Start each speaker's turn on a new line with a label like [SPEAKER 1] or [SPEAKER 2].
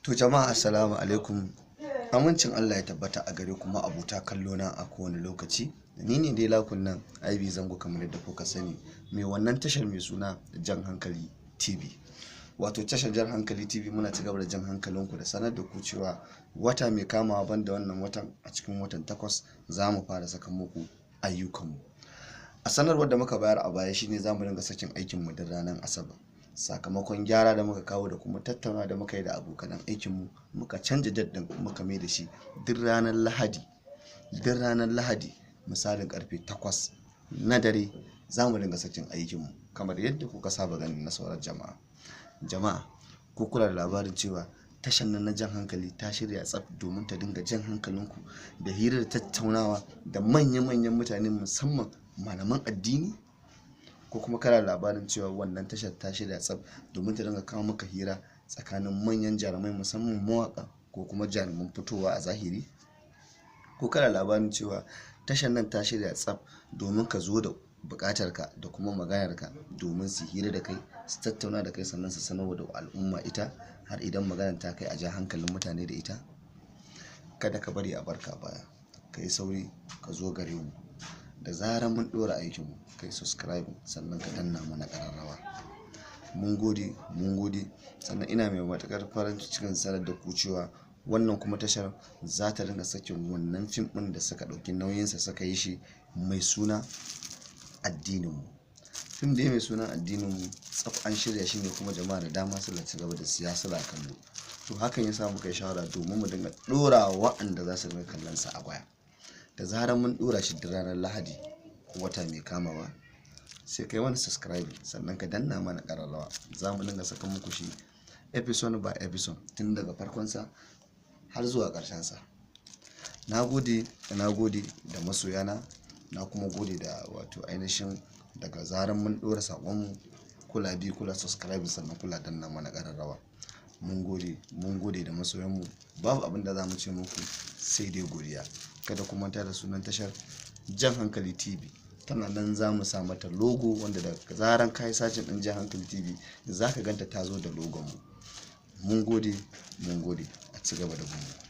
[SPEAKER 1] To jama'a, assalamu alaikum. Amincin Allah ya tabbata a gare kuma abota kallo na a kowane lokaci. Ni ne dai lakun nan IB Zango, kamar yadda kuka sani, mai wannan tashar mai suna Jan Hankali TV. Wato tashar Jan Hankali TV, muna ci gaba da jan hankalinku da sanar da ku cewa wata mai kamawa, banda wannan watan, a cikin watan 8 za mu fara saka muku ayyukanmu. A sanarwar da muka bayar a baya shine za mu dinga sakin aikinmu duk ranar Asabar. Sakamakon gyara da muka kawo da kuma tattauna da muka yi da abokanan aikinmu, muka canja date ɗin, muka mai da shi duk ranar Lahadi. Duk ranar Lahadi, misalin karfe 8 na dare, za mu dinga sakin aikinmu kamar yadda kuka saba ganin na sauran jama'a. Jama'a, ko kula da labarin cewa tashar nan na Jan Hankali ta shirya tsaf domin ta dinga jan hankalinku da hirar tattaunawa da manya-manyan mutane, musamman malaman addini? Ko kuma kana labarin cewa wannan tashar ta shirya tsaf domin ta dinga kawo maka hira tsakanin manyan jarumai, musamman mawaka ko kuma jaruman fitowa a zahiri? Ko kana labarin cewa tashar nan ta shirya tsaf domin ka zo da buƙatarka da kuma maganarka domin su hira da kai, su tattauna da kai, sannan su sanarwa da al'umma ita, har idan maganar ta kai a ja hankalin mutane da ita? Kada ka bari a barka baya, ka yi sauri ka zo gare mu. Da zarar mun ɗora aikinmu, kai subscribe sannan ka danna mana ƙararrawa. Mun gode, mun gode. Sannan ina mai matuƙar farin cikin sanar da ku cewa wannan kuma tashar za ta dinga sakin wannan fim ɗin da suka ɗauki nauyinsa suka yi shi, mai suna Addininmu. Fim dai mai suna Addininmu, tsaf an shirya shi ne, kuma jama'a da dama suna ci gaba da siya suna kallo. To hakan ya sa muka yi shawara domin mu dinga ɗora wa'anda za su dinga kallon sa a baya. Da zarar mun ɗora shi duk ranar Lahadi wata mai kamawa, sai kai wani subscribe sannan ka danna mana ƙararrawa. Za mu dinga saka muku shi episode by episode, tun daga farkonsa har zuwa ƙarshensa. Na gode, na gode da masoyana, na kuma gode da wato ainihin daga zarar mun ɗora saƙonmu, kula bi, kula subscribe, sannan kula danna mana ƙararrawa. Mun gode, mun gode da masoyanmu. Babu abin da za mu ce muku sai dai godiya. Kada ku manta da sunan tashar Jan Hankali TV tana nan. Za mu sa mata logo wanda da zaran kai searching din Jan Hankali TV za ka ganta ta zo da logon mu. Mun gode, mun gode. A ci gaba da mu.